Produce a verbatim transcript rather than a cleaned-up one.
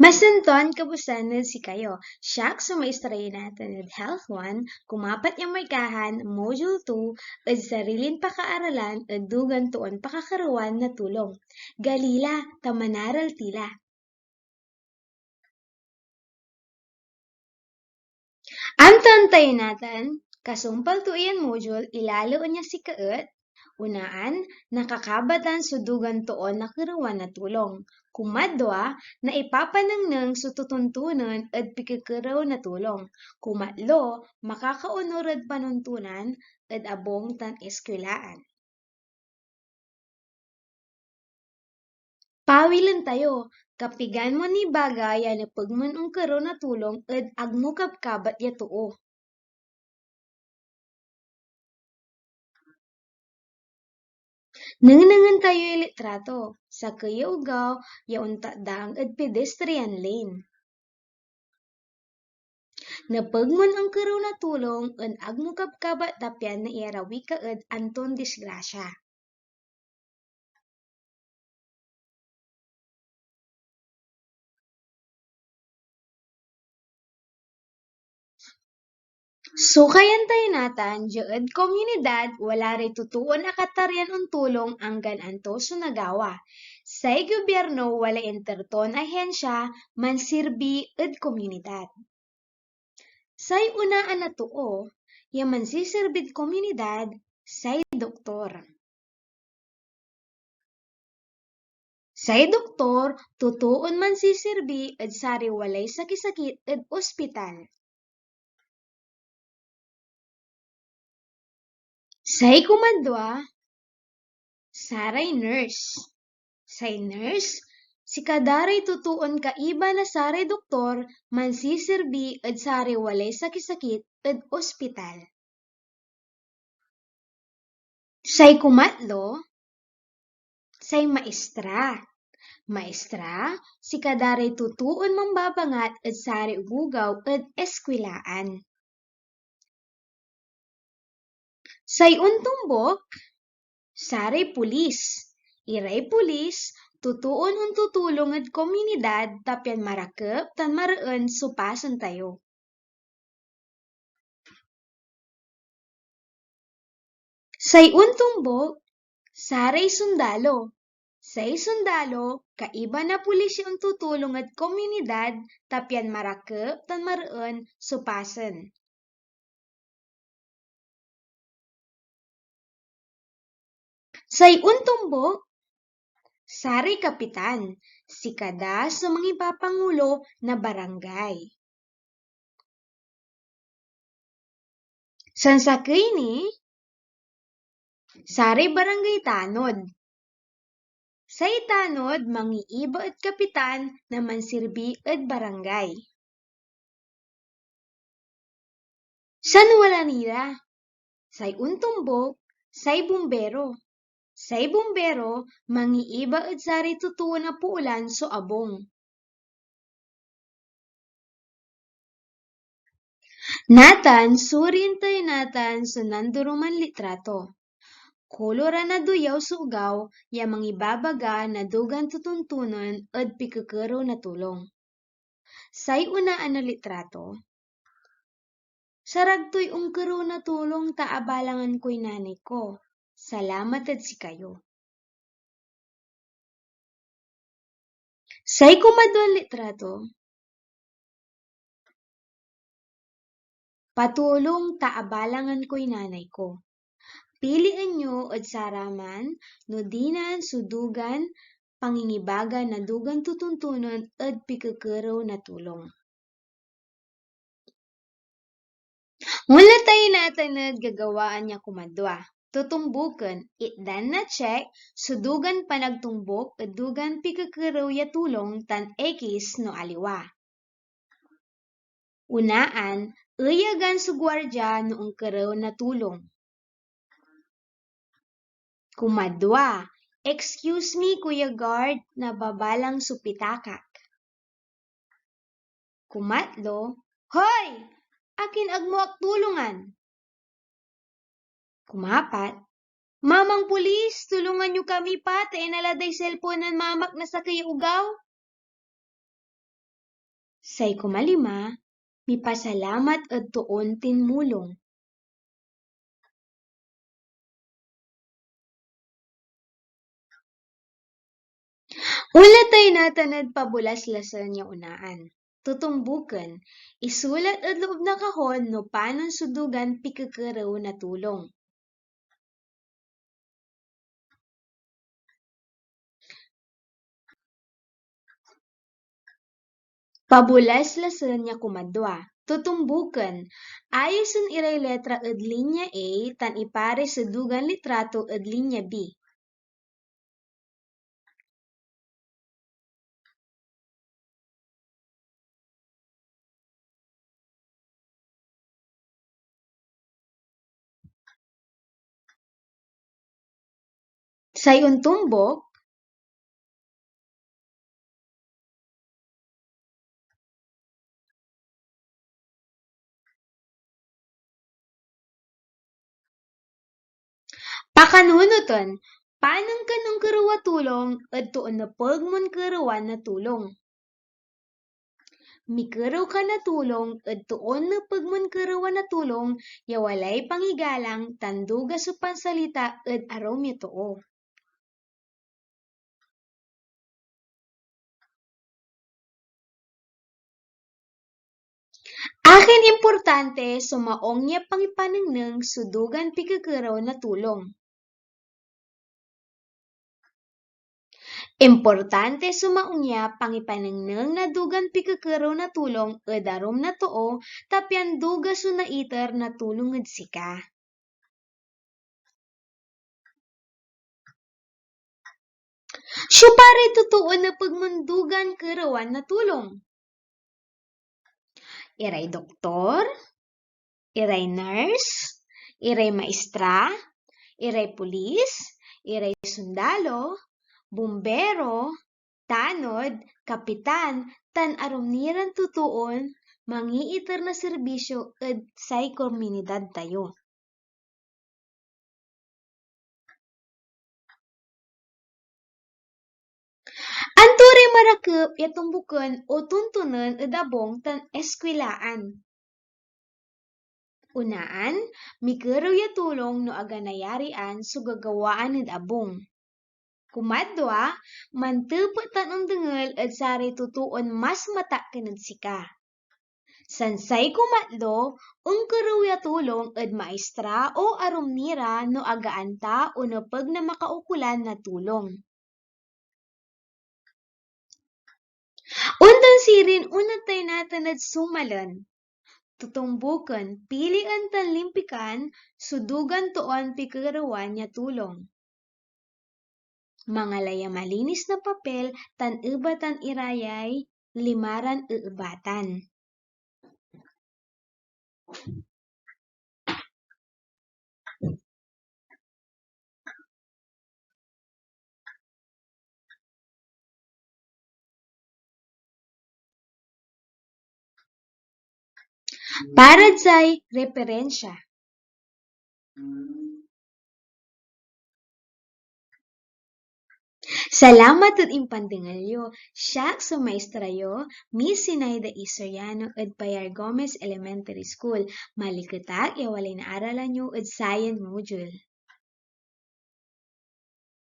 Masanton kabuasan ed sikayo. Siak so maestra yo natan ed Health one, kumapat ya markahan, Module two, ed sarilin pakaaralan ed dugan toon pakakerewan na tulong. Galila, ta manaral tila. Amtaen tayo natan, kasumpal to iyan module, ilalaen ya sika et, unaan, nakakabatan so dugan toon nakerewan na tulong. Kumadwa, naipapanengneng so totontonen ed pikekerew na tulong. Kumatlo, makakaonor ed panontonan ed abung tan eskwelaan. Pawilen tayo, kapigan mo nibaga ya nepeg mon onkerew na tulong ed ag mo kabkabat ya too? Nengnengen tayoy litrato, sakey ya ogaw ya ontakdang ed pedestrian lane. Nepeg mon onkerew na tulong ed ag mo kabkabat ta pian naiyarawi ka ed anton disgrasya. Sukayan tayo natan, dia ed komunidad, wala ray totoon akatarian ontulong anggan anto so nagawa. Say gobyerno walay inter ton ahensya mansirbi ed komunidad. Say unaan a too ya mansisirbid komunidad, say doktor. Say doktor totoon mansisirbi ed saray walay sakisakit ed ospital. Say kumadwa, saray nurse. Say nurse, sikada ray totoon kaiba na saray doktor mansisirbi ed saray walay sakisakit ed ospital. Say kumatlo, say maestra. Maestra, sikada ray totoon mambabangat ed saray ogogaw ed eskwelaan. Say ontombok, saray pulis. Iray pulis, totoon ontutulong ed komunidad ta pian marakep tan mareen so pasen tayo. Say ontombok, saray sundalo. Say sundalo, kaiba na pulis ya ontutulong ed komunidad ta pian marakep tan mareen so pasen. Say ontombok, saray kapitan, sikada so mangipapangulo na barangay. Sansakey ni, saray barangay tanod. Say tanod mangiiba ed kapitan na mansirbi ed barangay. San wala ni ra? Say ontombok, say bombero. Say bombero mangiiba ed saray totoon apoolan so abung. Natan, surien tayo natan so nanduruman litrato. Koloran a doyaw so ogaw ya mangibabaga na dugan totontonen ed pikekerew na tulong. Say onaan a litrato, sarag toy onkerew na tulong ta abalangan koy nanay ko. Salamat ed sikayo. Say kumadwan litrato, patulong ta abalangan koy nanay ko. Pilien yo ed saraman no dinan so dugan pangingibaga na dugan totontonen ed pikekerew na tulong. Onla tayo natan ed gagawaan ya kumadwa. Totombuken, itdan na check so dugan panagtombok ed dugan pikekerew ya tulong tan ekis no aliwa. Unaan, eyagan so guardia no onkerew na tulong. Kumadwa, "Excuse me, Kuya Guard, nababalang so pitakak." Kumatlo, "Hoy! Akin agmo ak tulongan?" Kumapat, "Mamang Pulis, tulungan yo kami pa ta inala day cellphone nen Mamak na sakey ya ogaw." Say kumalima, mipasalamat ed toon tinmulong. Onla tay natan ed pabolaslasen ya unaan. Totombuken, isulat ed loob na kahon no panon so dugan pikekerew na tulong. Pabolaslasen ya kumadwa. Totombuken, ayosen iray letra ed linya A tan ipares ed dugan litrato ed linya B. Say ontombok, pakanunoten, panon kan onkerew a tulong ed toon nepeg mon kerewan na tulong. Mikerew ka na tulong ed toon nepeg mon kerewan na tulong ya walay pangigalang tan duga so pansalita ed arum ya too. Akin importante so maong ya pangipanengneng so dugan pikekerew na tulong? Importante so maong ya pangipanengneng na dugan pikekerew na tulong ed arum na too, ta pian duga so naiter na tulong ed sika. Siopa ray totoon nepeg mon dugan kerewan na tulong? Iray doktor, iray nurse, iray maestra, iray pulis, iray sundalo, bumbero, tanod, kapitan, tan arum ni ran totoon mangiiter na serbisyo ed say komunidad tayo. Anto ray marakep ya tombuken o tontonen ed abung tan eskwilaan? Unaan, mikerew ya tulong no aga nayarian so gagawaan ed abung. Kumadwa, mantepet tan ondengel ed saray totoon mas matakken ed sika. Sansay kumatlo, onkerew ya tulong ed maestra o arum ni ra no agaan ta o nepeg na makaukolan na tulong. Ontan sirin, onla tay natan ed sumalen. Totombuken, pilien tan limpikan so dugan toon pikerewan ya tulong. Mangala ya malinis na papel tan ebatan ira yay lima ran eebatan. Para say reperensia. Salamat ed impandengel yo. Siak so maestra yo, Miss Sinaida E. Soriano ed Payar Gomez Elementary School. Maliket ak ya walay naaralan yo ed sayan module.